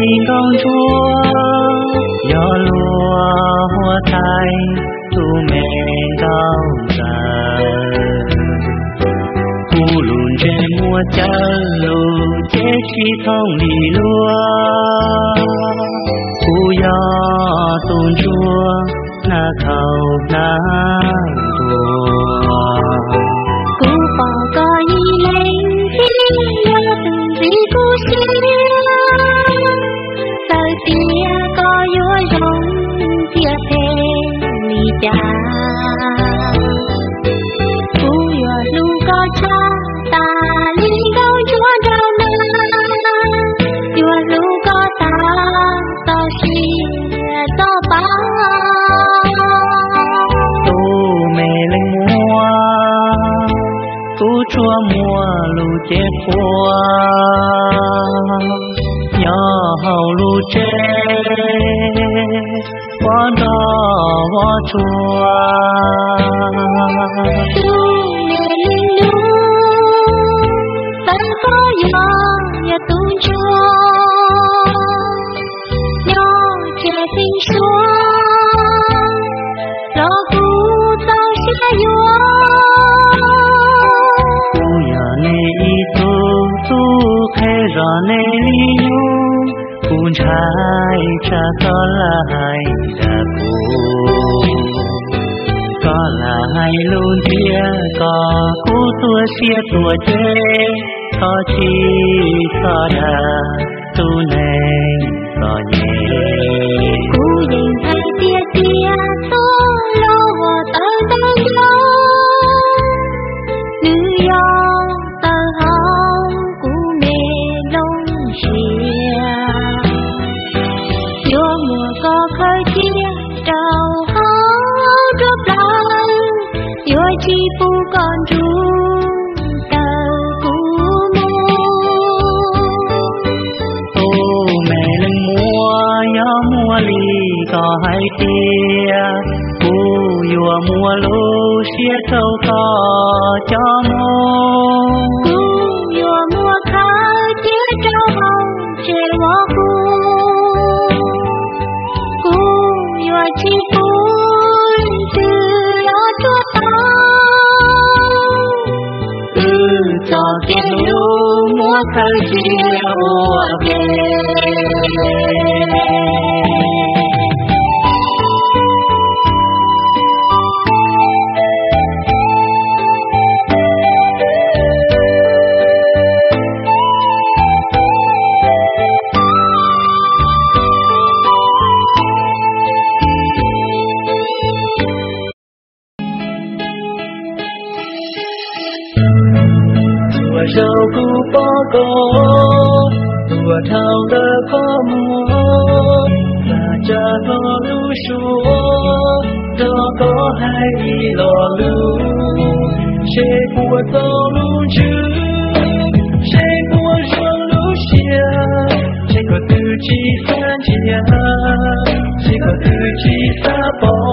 Li nkauj ntsuab yog luag huab tais tus me nkauj ntxawm. Kuv lub ntsej muag cawv lug ces tsis thooj li luag. Kuv yog tus ntsuag hnav khaub hnav ntuag. Kuv pom koj ib leeg thiab yog tus ntxiv kuv siab, txawm tias koj yuav zoo thiab phem li cas, kuv yuav hlub koj tshaj tas li nkauj ntsuab nraug nag, yuav hlub koj tas txoj sia txoj pa. Tus me leej muam, kuv tsuas muaj lub cev qhuav nyob hauv lub tsev, vov nroj vov tsuag. Tus me leej nus, txawm koj yuav yog tus ntsuag nyob tsev tseem suab los kuv txaus siab yuav. Kuv yog nej ib tug tub, qhia zog nej li nyuj, kuv ntshai tsam koj lam hais dag kuv. Koj lam hais lus ntxias kom kuv tuag siab tuag ceg, koj tsis txhob dag tus neeg txom nyem. Kuv yeej hais tiag tiag txog lub uas tawv ntawm nkaus, nws yog tawv hauv kuv me nplooj siab. Yuav muab koj khaws cia rau hauv nruab plawv, yuav tsis pub koj nrug tawm kuv mus. Tus me leej muam, yog muaj li koj hais tias, kuv yuav muab lub siab rau koj coj mus. Kuv yuav muab khaws cia rau hauv tsev uas kuv, kuv yuav tsis pub leej twg los tuaj tau. Wb txoj kev hlub muab khaws cia ua ke. Tuaj zaum kuv pom koj, tuaj dhau ntawm qhov muag, txhaj tsa hlo lub suab, nrog koj hais ib lo lus, seb puas txaus lub ntsws, seb puas zoo lub siab, seb koj twb tsis xav ntsia, seb koj twb tsis xav pom.